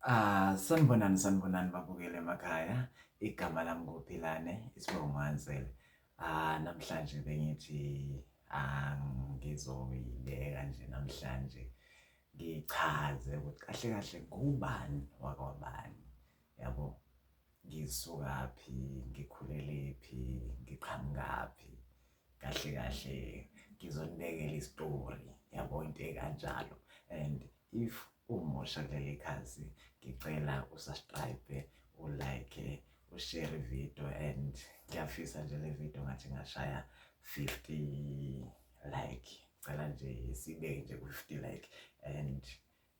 Ah, sanibonani sanibonani babukele emakhaya. Igama lami nguPhilane, isibongo Ansele. Ah, namhlanje bengithi ah ngizoyibeka nje namhlanje ngichaze ukuthi kahle kahle ngubani wakwabani. Yabo, ngisukaphi, ngikhulelephi, ngiqhamukaphi. Kahle kahle ngizonibekela isitori yabo into ekanjalo and if umusha kuleli khasi ngicela usubscribe ulike ushare ivideo and ngiyafisa nje le video ngathi ngashaya 50 like cela nje sibeke nje ku-50 like and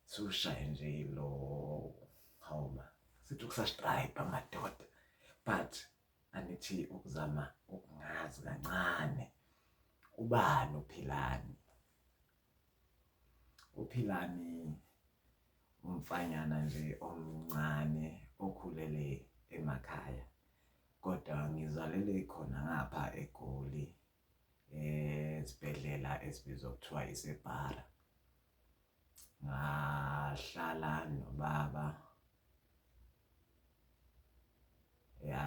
siwushaye nje lo hawuma sithi ukusubscribe amadoda but anithi ukuzama ukungazi kancane ubani uphilani. UPhilani umfanyana nje omncane okhulele emakhaya kodwa ngizalelwe khona ngapha eGoli esibhedlela esibizwa kuthiwa iseBhara. Ngahlala nobaba ya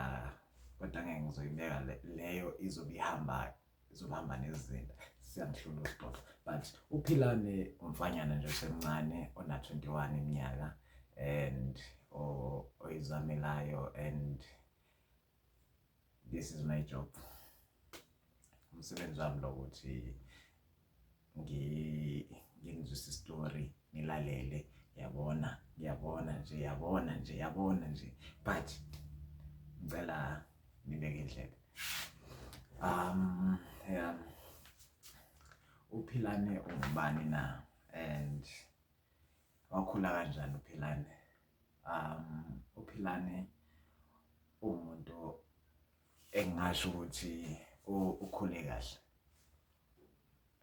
kodwa ngeke ngizoyibeka leyo izobe ihamba izohamba nezinto siyangihlula usixoxo but uphilane umfanyana nje osemncane ona-21 iminyaka and oyizamelayo and this is my job umsebenzi wami lokuthi nginizwise isitori nilalele yabona ngiyabona nje yabona nje yabona nje but ngicela nibeke indlebe yeah uphilane ungubani na and wakhula kanjani uphilane uphilane uwumuntu engingasho ukuthi ukhule kahle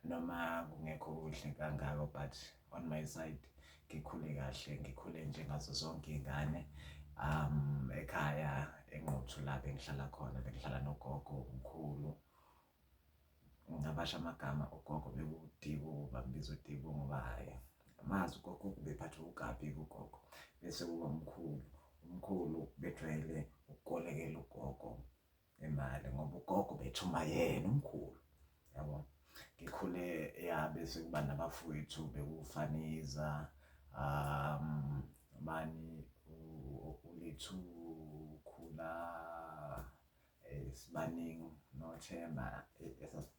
noma kungekho kuhle kangako but on my side ngikhule kahle ngikhule njengazo zonke iy'ngane ekhaya eNquthu la bengihlala khona bengihlala nogogo umkhulu ngabasho amagama ugogo bekuwutibu bambiza utibu ngoba hhayi amazi ugogo bephathwa ugabi kugogo bese kuba umkhulu umkhulu bejwayele ukukolekela ugogo imali ngoba ugogo bethuma yena umkhulu yabo ngikhule ya bese kuba nabafowethu bekufaniza bani ulethu khula sibaningi noThemba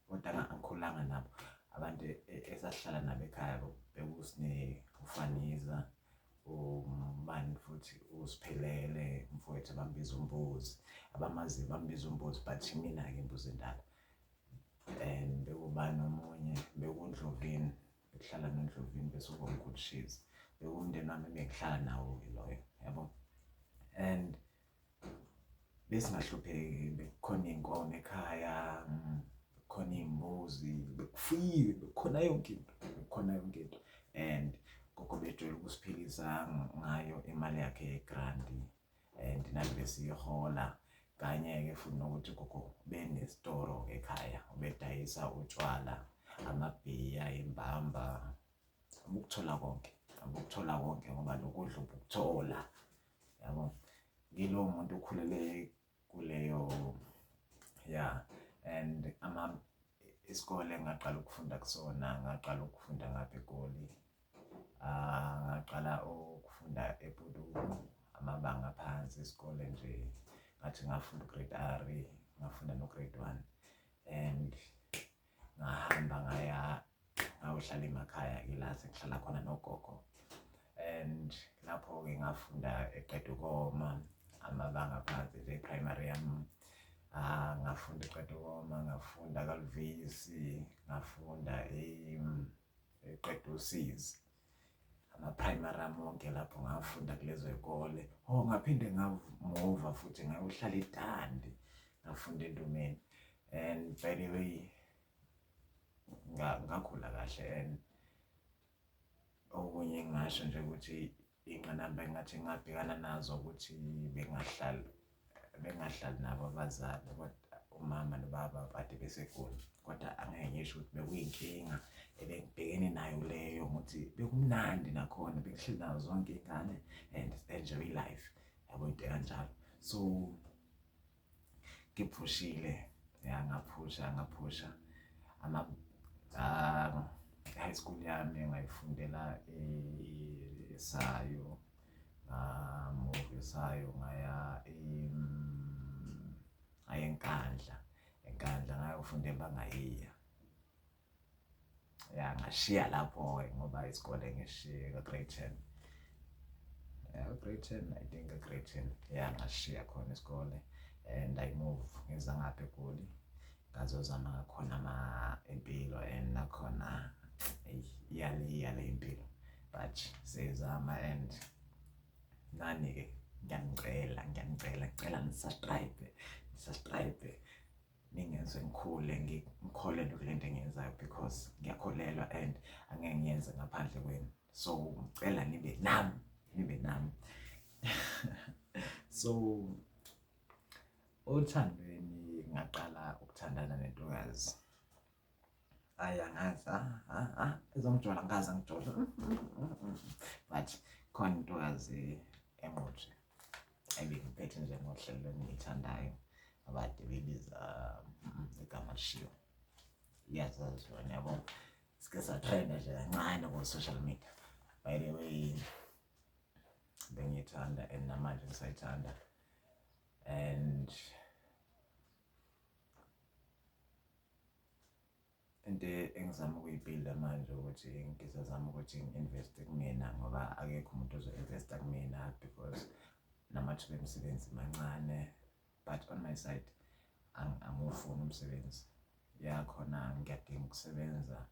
kodwa angikhulanga nabo abantu esasihlala nabo ekhaya bekusine ufaniza ubani futhi usiphelele umfowethu abambiza umbuzi abamaziyo bambiza umbuzi but mina-ke imbuzi endala and bekubani omunye bekundlovini bekuhlala nondlovini bese kuba umkhulu Shizi bekumndeni wami bengihlala nawo-ke loyo yabo and besingahlupheki bekukhona iy'nkomo ekhaya kukhona iy'mbuzi bekufuyiwe bekukhona yonke into bekukhona yonke into and gogo bejwayele ukusiphilisa ngayo imali yakhe yegrandi and nathi besiyihola kanye-ke futhi nokuthi gogo benesitoro-ke ekhaya ubedayisa utshwala amabhiya imbamba ubukuthola konke ubukuthola konke ngoba nokudla ubukuthola yabo ngilowo muntu okhulele kuleyo ya and ama isikole ngaqala ukufunda kusona ngaqala ukufunda ngapha eGoli ah ngaqala ukufunda ePutuku amabanga aphansi isikole nje ngathi ngafunda ugrade R ngafunda no grade 1 and ngahamba ngaya ngayohlala emakhaya ke la sengihlala khona nogogo and lapho-ke ngafunda eqeda ukoma amabanga aphansi nje primary yami ah ngafunda eqeda ukoma ngafunda kaluvisi ngafunda eqeda usizi ama-primary ami wonke lapho ngafunda kulezo y'kole oh ngaphinde ngamuva futhi ngayohlala edandi ngafunda entumeni and by the way ngakhula kahle and okunye ngingasho nje ukuthi iy'ngqinamba engathi ngingabhekana nazo ukuthi bengahlali bengahlali nabo abazali kodwa umama nobaba kade beseGoli kodwa angeke ngisho ukuthi bekuyinkinga ebengibhekene nayo leyo ukuthi bekumnandi nakhona bekuhleli nazo zonke iy'ngane and enjoy life, yabo, into kanjalo. So ngiphushile, ya, ngaphusha, ngaphusha ama high school yami ngayifundela esayo, nga-move esayo, ngaya ngaya eNkandla, eNkandla ngayofunda eBangayiya. Ya, ngashiya lapho-ke ngoba isikole ngishiye ka-grade 10, ya, grade 10, I think ka-grade 10, ya, ngashiya khona isikole and I move, ngeza ngapha eGoli, ngazozama ngakhona ama impilo and nakhona iyale iyale impilo, but siyazama. And nani-ke ngiyanicela, ngiyanicela, ngicela ni-subscribe, ni-subscribe, ningenze ngikhule, ngikholelwe kule nto engiyenzayo because ngiyakholelwa and angeke ngiyenze ngaphandle kwenu. So ngicela nibe nami, nibe nami. So othandweni, ngaqala ukuthandana nentokazi. Hayi, angazi, ah, ezongijwayela, angikaze ngijole, but khona intokazi enqothe ebingiphethe nje ngohlelo engiyithandayo, abade bebiza igama lishiwo, iyazazi yona, yabo. Sike satrenda nje kancane ku-social media. By the way, bengiyithanda and namanje ngisayithanda, and into engizama ukuyi-builda manje ukuthi ngizazama ukuthi ngi-investe kumina, ngoba akekho umuntu ozo-investa kumina because namathuba emisebenzi mancane. But on my side, angiwufuni umsebenzi, ya, khona ngiyadinga ukusebenza.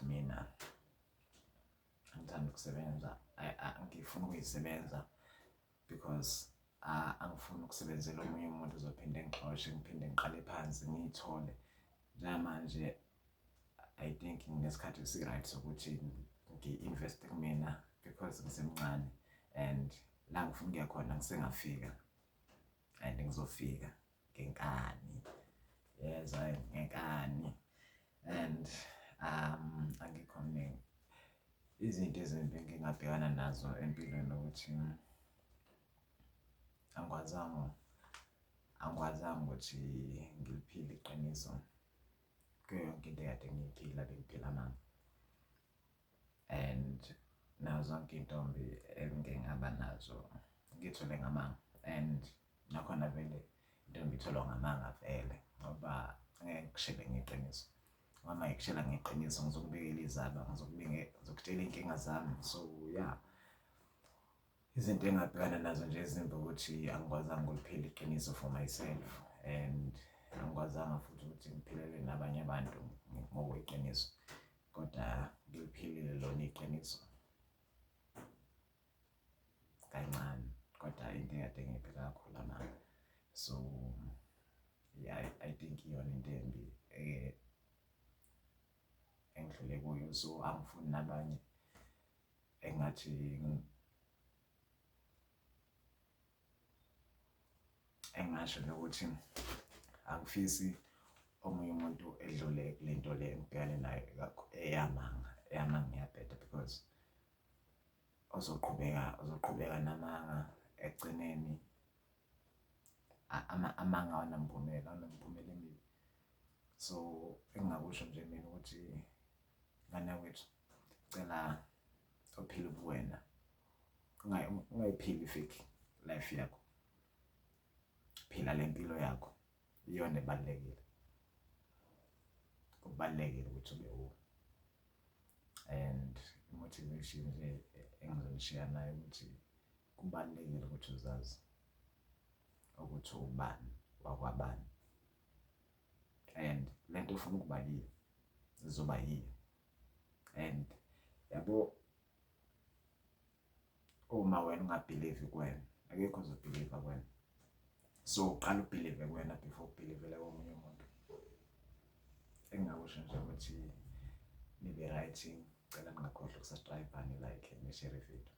Mina angithanda ukusebenza, ngifuna ukuyisebenza because angifuni ukusebenzela omunye umuntu ozophinde ngixoshe, ngiphinde ngiqale phansi ngiyithole. Njengamanje I think nginesikhathi esi-right sokuthi ngi-investe kumina because ngisemncane and la ngifuna ukuya khona ngisengafika and ngizofika ngenkani, yezwa, ngenkani. And angikho mningi izinto ezimbi engingabhekana nazo empilweni ukuthi angikwazanga ukuthi ngiliphile iqiniso kuyo yonke into ekade ngiyiphila, bengiphila amanga, and nazo zonke iy'ntombi engike ngaba nazo ngithole ngamanga, and nakhona vele intombi itholwa ngamanga vele, ngoba angeke ngikushele ngeqiniso, ngoba ngikushela ngeqiniso ngizokubikela izaba, ngizokutshela iy'nkinga zami. So yeah, izinto engabhekana nazo nje ezimbi ukuthi angikwazanga ukuliphila iqiniso for myself and angikwazanga futhi ukuthi ngiphilele nabanye abantu ngokweqiniso, kodwa ngiliphilile lona iqiniso kancane, kodwa into ekade ngiyiphila kakhulu amanga. So yeah, I think iyona into embi engidlule kuyo, so angifuni nabanye engathi engasho nokuthi angifisi omunye umuntu edlule kule nto le engibhekane nayo eyamanga. Eyamanga iyabheda because ozoqhubeka, uzoqhubeka namanga, ekugcineni amanga awanamphumela, awanamphumela emibi. So engingakusho nje mina ukuthi, ngane yakwethu, cela uphile ubuwena, ungayiphili i-fake life yakho, phila le mpilo yakho, iyona ebalulekile. Kubalulekile ukuthi ube uwe. And i-motivation nje engizonishiya nayo ukuthi kubalulekile ukuthi uzazi ukuthi ubani wakwabani and lento ofuna ukuba yiyo izoba yiyo. And yabo, uma wena unga-believe kuwena, akekho ozo-believe kuwena. So uqala u-believe kuwena before u-believele komunye umuntu. Engingakusho nje ukuthi nibe right, ngicela ningakhohlwa uku-subscribe, ni-like, ni-share ividiyo.